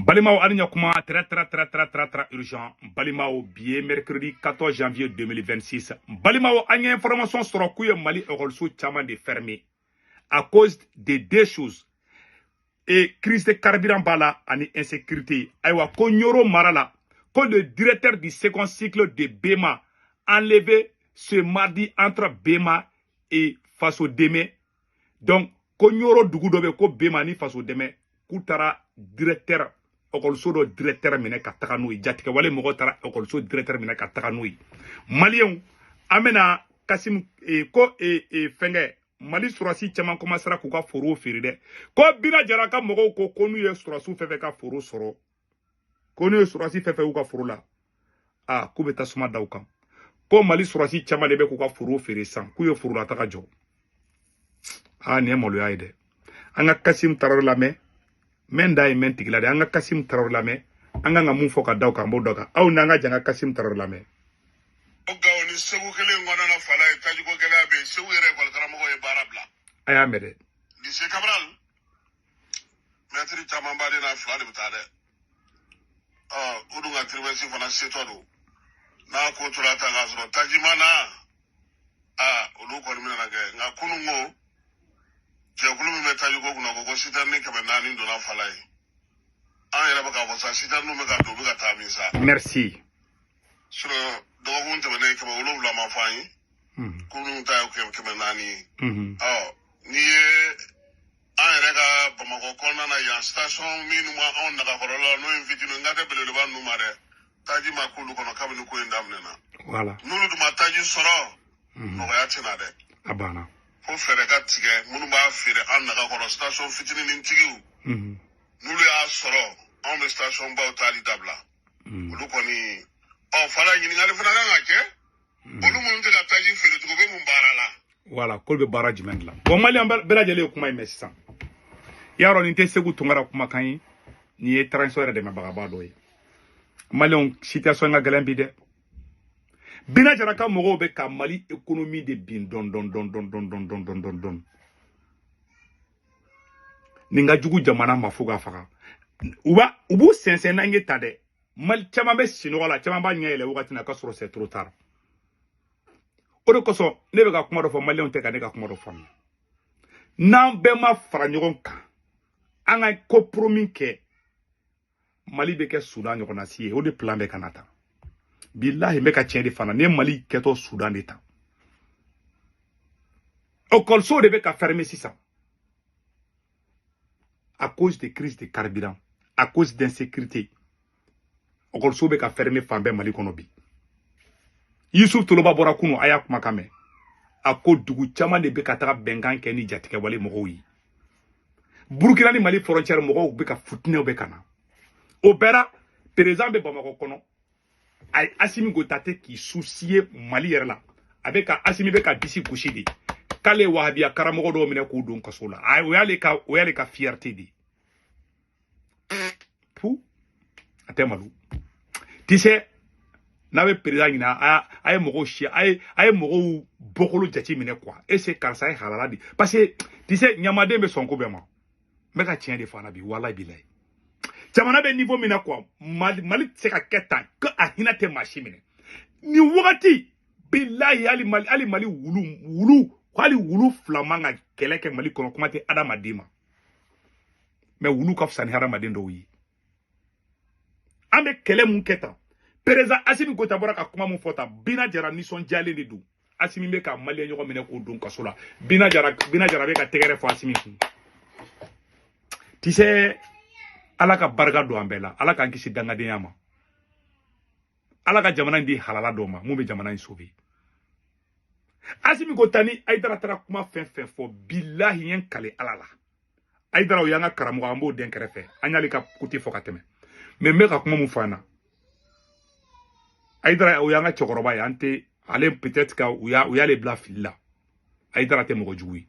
Balimaw, ani ɲakuma. Très très très très très très urgent, balimaw. Bi ye mercredi 14 janvier 2026. Balimaw, an ye information sɔrɔ k'u ye Mali ekɔliso caman de fermé à cause de deux choses et crise de carburant b'a la ani insécurité. Ayiwa, ko Ɲoro mara la, ko le directeur du second cycle de Bema enlevé ce mardi entre Bema et Faso Deme. Donc ko Ɲoro dugu dɔ bɛ ko Bema ni Faso Deme, k'u taara directeur, ekɔliso dɔ directeur minɛ ka taga n'o ye. Jatigɛ wale mɔgɔw taara ekɔliso directeur minɛ ka taga n'o ye. Maliyɛnw, an bɛna Kasim ko fɛnkɛ Mali surasi caman commencera k'u ka forow feere dɛ. Ko Bina Jara ka mɔgɔw ko n'u ye surasiw fɛn fɛn ka foro sɔrɔ, ko n'u ye surasi fɛn fɛn y'u ka foro la, aa, k'u bɛ tasuma da u kan. Ko Mali surasi caman de bɛ k'u ka foro feere sisan, k'u ye forolataga jɔ. Aa, nin ye maloya ye dɛ. An ka Kasim Tarawele lamɛn. Mɛn da ye mɛn tigi la dɛ. An ka Kasim Tarawele lamɛn. An kan ka mun fɔ ka da o kan, an b'o da o kan. Aw n'an ka jan ka Kasim Tarawele lamɛn. O Gawo ni Segu kelen kɔnɔna na, fala ye tajiko gɛlɛya bɛ yen. Segu yɛrɛ ekɔli karamɔgɔ ye baara bila. A y'a mɛn dɛ. Lycée Cabral, mɛtiri caman baden na, fila de bɛ taa dɛ. Ɔ, o dun ka trimestre fana setɔ don. N'a ko tora ta k'a sɔrɔ taji ma na, aa, olu kɔni bɛna kɛ. Nka kunun ko jɛkulu min bɛ tajiko kunna ko citerne 400 donna fala ye. An yɛrɛ bɛ k'a fɔ sa, citerne bɛ ka don, u bɛ ka taa min sa. Merci. Sinon dɔgɔkun tɛmɛnen, 700 ma fɔ an ye. Kunun ta ye 400 ye. Ɔ, n'i ye an yɛrɛ ka Bamakɔ kɔnɔna na yan, station minnu ma anw nagakɔrɔla la, n'o ye fitinin, n ka tɛ belebeleba ninnu ma dɛ, taji ma k'olu kɔnɔ kabini ko in daminɛna. N'olu dun ma taji sɔrɔ, nɔgɔya tɛ na dɛ. A banna. Fo fɛɛrɛ ka tigɛ minnu b'a feere an nagakɔrɔ, station fitinin tigiw. N'olu y'a sɔrɔ, anw bɛ station baw taali dabila. Olu kɔni, ɔ, fala ɲininkali fana kan ka kɛ: olu minnu tɛ ka taji feere tugun, u bɛ mun baara la? Voilà, k'olu bɛ baara jumɛn dilan? Bon, maliyɛn bɛɛ lajɛlen ye kuma in mɛn sisan. I y'a dɔn, nin tɛ Segu Tunkara kumakan ye, nin ye transition yɛrɛ dɛmɛbagaba dɔ ye. Maliyɛnw, situation ka gɛlɛn bi dɛ. Bina Jara ka mɔgɔw bɛ ka Mali économie de bin dɔn dɔn dɔn dɔn dɔn dɔn dɔn dɔn dɔn dɔn. Nin ka jugu jamana ma fo ka faga. U b'a u b'u sɛnsɛn n'an ye ta dɛ. Mali caman bɛ sinɔgɔ la, caman b'a ɲɛ yɛlɛ wagati na ka sɔrɔ c'est trop tard. O de kosɔn ne bɛ ka kuma dɔ fɔ, maliyɛnw tɛ ka ne ka kuma dɔ faamuya. N'an bɛɛ ma fara ɲɔgɔn kan, an ka compromis kɛ, Mali bɛ kɛ Sudan ɲɔgɔnna si ye. O de plan bɛ ka na tan. Bilahi, n bɛ ka tiɲɛ de fana. Ni ye Mali kɛtɔ Sudan de ta, ekɔliso de bɛ ka fermer sisan à cause de crise de carburant, à cause d'insécurité. Ekɔliso bɛ ka fermer fan bɛɛ Mali kɔnɔ bi. Yusuf Toloba bɔra kunu, a y'a kumakan mɛn. A ko dugu caman de bɛ ka taga bɛnkan kɛ ni jatigɛwale mɔgɔw ye. Burukina ni Mali frontière, mɔgɔw bɛ ka futinɛw bɛ ka na. O bɛɛ la, président bɛ Bamakɔ kɔnɔ. A ye Asimi Goyita tɛ k'i soucier Mali yɛrɛ la. A bɛ ka Asimi bɛ ka disi gosi de k'ale ye wahabiya karamɔgɔ dɔw minɛ k'u don kaso la. A o y'ale ka fierté de ye. Pu a tɛ malo. Tu sais, n'a bɛ président ɲini, a ye mɔgɔw si, a ye mɔgɔw bɔkolo jate minɛ quoi. Est ce que karisa ye halala de? Parce que tu sais, ɲamaden bɛ sɔn ko bɛɛ ma. N bɛ ka tiɲɛ de fɔ a la bi. Walayi bilayi, jamana bɛ niveau min na quoi, Mali tɛ se ka kɛ tan ko a hinɛ tɛ maa si minɛ nin wagati. Bilayi, hali Mali wulu, wulu, hali wulu fila man ka kɛlɛ kɛ Mali kɔnɔ, kuma tɛ adamaden ma. Mɛ wulu ka fisa ni hadamaden dɔw ye. An bɛ kɛlɛ mun kɛ tan, président Asimi Goyita bɔra ka kuma mun fɔ tan, Bina Jara nisɔndiyalen de don. Asimi bɛ ka maliyɛn ɲɔgɔn minɛ k'o don kaso la. Bina Jara bɛ ka tɛgɛrɛ fɔ Asimi kun. Tu sais, Ala ka barika don an bɛɛ la. Ala k'an kisi dangadenya ma. Ala ka jamana in di halala dɔw ma mun bɛ jamana in sauver. Asimi Goyita ni Ayidara taara kuma fɛn fɛn fɔ, bilahi, n ye n kale Ala la, Ayidara, o y'an ka karamɔgɔ, an b'o den kɛrɛfɛ, an y'ale ka kuti fɔ ka tɛmɛ. Mɛ n bɛ ka kuma mun fɔ an na, Ayidara, o y'an ka cɛkɔrɔba ye, an tɛ ale peut-être ka u y'ale bila fili la. Ayidara tɛ mɔgɔ jugu ye.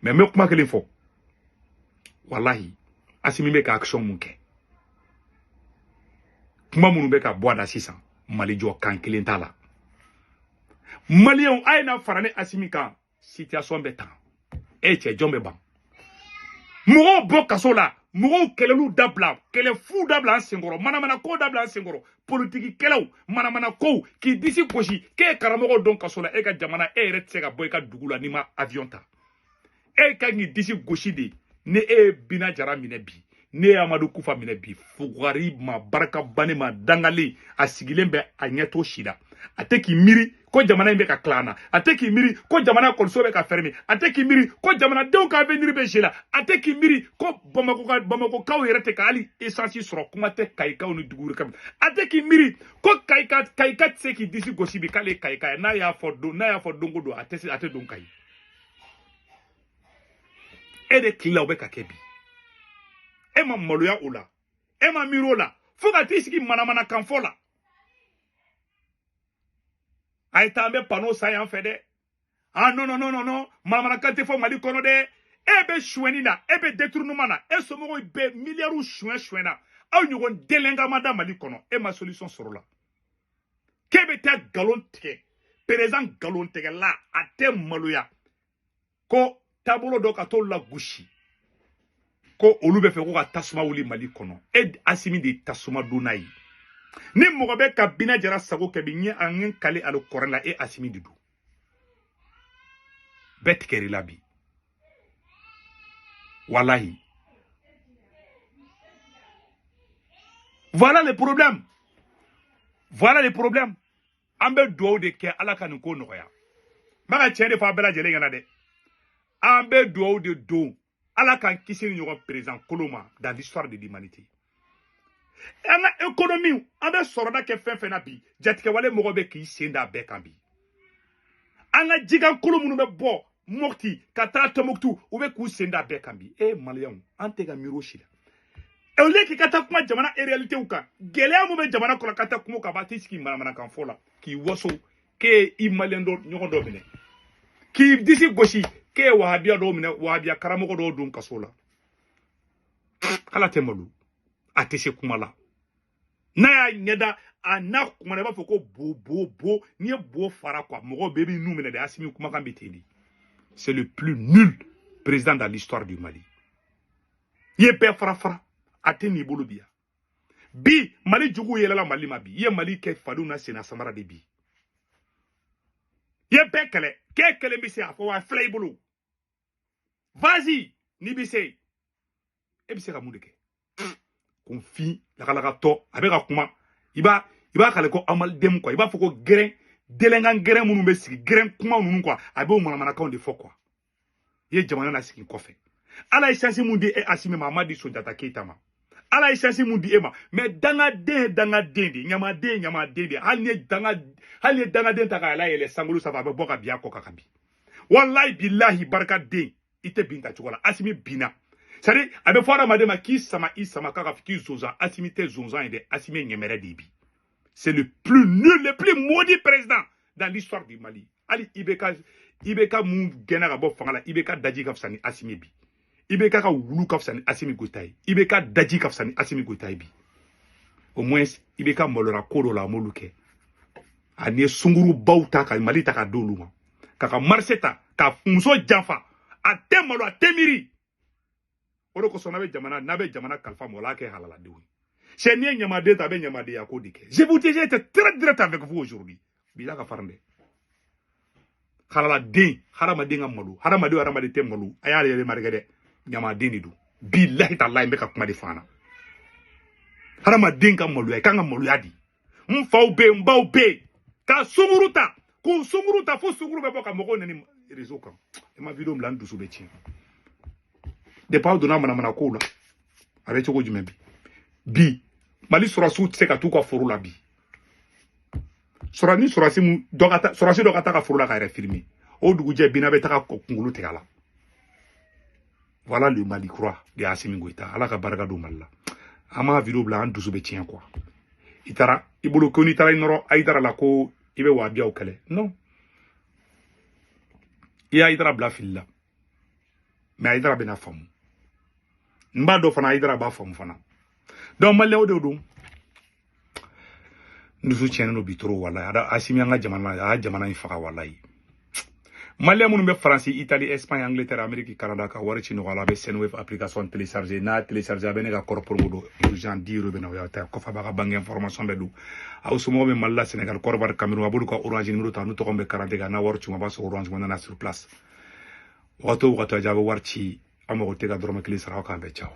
Mɛ n bɛ kuma kelen fɔ: walahi, Asimi bɛ ka action mun kɛ, kuma minnu bɛ ka bɔ a da sisan, Mali jɔ kan kelen t'a la. Maliyɛnw, a ye na fara ne Asimi kan. Situation bɛ tan. E cɛ, jɔn bɛ ban mɔgɔw bɔ kaso la? Mɔgɔw kɛlɛliw dabila, kɛlɛ fu dabila an senkɔrɔ, manamana ko dabila an senkɔrɔ, politiki kɛlɛw, manamana kow, k'i disi gosi k'e ye karamɔgɔ dɔn kaso la, e ka jamana e yɛrɛ tɛ se ka bɔ i ka dugu la n'i ma avion ta. E ka k'i disi gosi de ni e ye Bina Jara minɛ bi, ne ye Amadu Kufa minɛ bi, fugari ma barika banni ma dangalen, a sigilen bɛ a ɲɛ t'o si la. A tɛ k'i miiri ko jamana in bɛ ka tila an na, a tɛ k'i miiri ko jamana kɔliso bɛ ka fermer, a tɛ k'i miiri ko jamanadenw ka avenir bɛ jeu la, a tɛ k'i miiri ko Bamakɔkaw yɛrɛ tɛ ka hali essence sɔrɔ, kuma tɛ Kayikaw ni dugu wɛrɛ kan, a tɛ k'i miiri ko Kayika tɛ se k'i disi gosi bi k'ale ye Kayika ye, n'a y'a fɔ don o don a tɛ se, a tɛ don Kayi. E de tile la o bɛ ka kɛ bi, e ma maloya o la, e ma miiri o la, fo ka t'i sigi manamanakan fɔ la. A ye taa an bɛ panneau san yan fɛ dɛ. Ah non non non non non, manamanakan tɛ fɔ Mali kɔnɔ dɛ. E bɛ suɲɛni na, e bɛ détournement na, e somɔgɔw bɛ miliyariw suɲɛ na, aw ɲɔgɔn délinquant ma da Mali kɔnɔ, e ma solution sɔrɔ o la. K'e bɛ taa nkalon tigɛ, président nkalon tigɛla, a tɛ maloya ko taabolo dɔ ka t'o lagosi, ko olu bɛ fɛ ko ka tasuma wuli Mali kɔnɔ. E Asimi de ye tasuma donna ye. Ni mɔgɔ bɛ ka Bina Jara sago kɛ bi, n ye an ye kale ale kɔrɔ la, e Asimi de don. Bɛɛ tigɛr'i la bi. Walahi. Voilà le problème. Voilà le problème. An bɛ dugawu de kɛ Ala ka nin ko nɔgɔya. N b'a ka tiɲɛ de fɔ a bɛɛ lajɛlen ɲɛna dɛ. An bɛ dugawu de don Ala k'an kisi ni ɲɔgɔn président kolon ma dans l'histoire de l'humanité. An ka économie, an bɛ sɔrɔda kɛ fɛn fɛn na bi, jatigɛwale mɔgɔ bɛ k'i sen da bɛɛ kan bi. An ka jikan kolo minnu bɛ bɔ Mopti ka taa Tombouctou, u bɛ k'u sen da bɛɛ kan bi. E Maliyɛnw, an tɛ ka miiri o si la. Au lieu k'i ka taa kuma jamana réalité kan, gɛlɛya mun bɛ jamana kɔnɔ ka taa kuma o kan, a t'i sigi manamanakan fɔ la k'i waso k'e i Maliyɛn dɔ ɲɔgɔn dɔ minɛ, k'i disi gosi k'e ye wahabiya dɔw minɛ, wahabiya karamɔgɔ dɔw don kaso la. Ala tɛ malo, a tɛ se kuma la. N'a y'a ɲɛda a n'a kumana, i b'a fɔ ko bo bo bo, n'i ye bo fara quoi, mɔgɔw bɛɛ b'i nu minɛ dɛ. Asimi kumakan bɛ ten de. C'est le plus nul président dans l'histoire du Mali. I ye bɛɛ fara fara, a tɛ n'i bolo bi yan. Bi Mali juguw yɛlɛla Mali ma bi, i ye Mali kɛ fadenw na senna samara de bi. I ye bɛɛ kɛlɛ, k'e kelen bɛ se a fɔ wa filɛ i bolo. Vas-y, n'i bɛ se, e bɛ se ka mun de kɛ? Kunfin lakalakatɔ a bɛ ka kuma, i b'a kale ko amalidem quoi, i b'a fɔ ko gɛrɛn délinquant gɛrɛn minnu bɛ sigi gɛrɛn kuma ninnu quoi, a b'o manamanakanw de fɔ quoi. I ye jamana lasigi kɔfɛ. Ala ye chance mun di e Asimi ma, a ma di Sunjata Keyita ma. Ala ye chance mun di e ma, mais dangaden ye dangaden de, ɲamaden ye ɲamaden de. Hali ni ye dangaden ta k'a layɛlɛ sankolo sanfɛ, a bɛ bɔ ka bin a kɔ kan ka bin. Walayi bilahi barikaden, i tɛ bin ta cogo la. Asimi binna. C'est-à-dire, a bɛ fɔ hadamaden ma k'i sama i sama k'a ka k'i zonzan. Asimi tɛ zonzan ye dɛ, Asimi ye ɲɛmɛrɛ de ye bi. C'est le plus nul, le plus maudit président dans l'histoire du Mali. Hali IBK mun gɛnna ka bɔ fanga la, IBK daji ka fisa ni Asimi bi. IBK ka wulu ka fisa ni Asimi Goïta ye. IBK daji ka fisa ni Asimi Goïta ye bi. Au moins IBK maloyara ko dɔ la, a m'olu kɛ. A ni ye sungurubaw ta ka Mali ta ka d'olu ma, k'a ka marché ta ka muso janfa, a tɛ malo, a tɛ miiri. O de kosɔn n'a bɛ jamana kalifa mɔgɔ la, a kɛ halaladenw ye. C'est n'i ye ɲamaden ta, a bɛ ɲamadenya ko de kɛ. Je vous dis, j'ai été très direct avec vous aujourd'hui. Bi la ka farin dɛ. Halaladen, hadamaden ka malo, hadamaden o hadamaden tɛ malo, a y'a yɛrɛ marikɛ dɛ. Ɲamaden de don. Bilahi talahi, n bɛ ka kuma de fɔ an na. Hadamaden ka maloya, i kan ka maloya di. N faw bɛ yen, n baw bɛ yen. Ka sunkuru ta, k'u sunkuru ta fo sunkuru bɛ bɔ ka mɔgɔw nɛni réseau kan. I ma vidéo bila, n dusu bɛ tiɲɛ. Depuis aw donna manamana kow la, a bɛ cogo jumɛn bi? Bi Mali sɔrɔsiw tɛ se ka t'u ka foro la bi. Sɔrɔ ni sɔrɔsi mun dɔ ka taa, sɔrɔsi dɔ ka taa ka foro la ka yɛrɛ filmer, o dugujɛ binna bɛ taga kunkolo tigɛ a la. Voilà le Mali kura de Assimi Goïta. Ala ka barika don Mali la. An m'a vidéo bila, an dusu bɛ tiɲɛ quoi. I taara i bolo ko n'i taara i nɔrɔ Hayidara la ko i bɛ wahabiyaw kɛlɛ. Non. I ye Hayidara bila fili la. Mais Hayidara bɛna faamu. N b'a dɔn fana Hayidara b'a faamu fana. Donc Maliyɛnw de don. N dusu tiɲɛnen don bi trop walayi. Asimi an ka jamana, a y'a jamana in faga walayi. Malien minnu bɛ Faransi, Italie, Espagne, Angleterre, Amérique, Canada, ka wari ci nɔgɔya la, a bɛ Sendwave application télécharger. N'a télécharger, a bɛ ne ka code promo don urgent 10 € bɛ na, o y'aw ta ye. Kɔfɛ, a b'a ka banque information bɛɛ don. Aw somɔgɔw bɛ Mali la, Sénégal, Côte d'Ivoire, Cameroun, a b'olu ka Orange numéro ta, n'u tɔgɔ bɛ carte kan. N'a wari ci, a b'a sɔrɔ Orange Money na sur place. Wagati o wagati a bɛ wari ci, aw mago tɛ ka dɔrɔmɛ kelen sara. Aw k'an bɛn, ciao.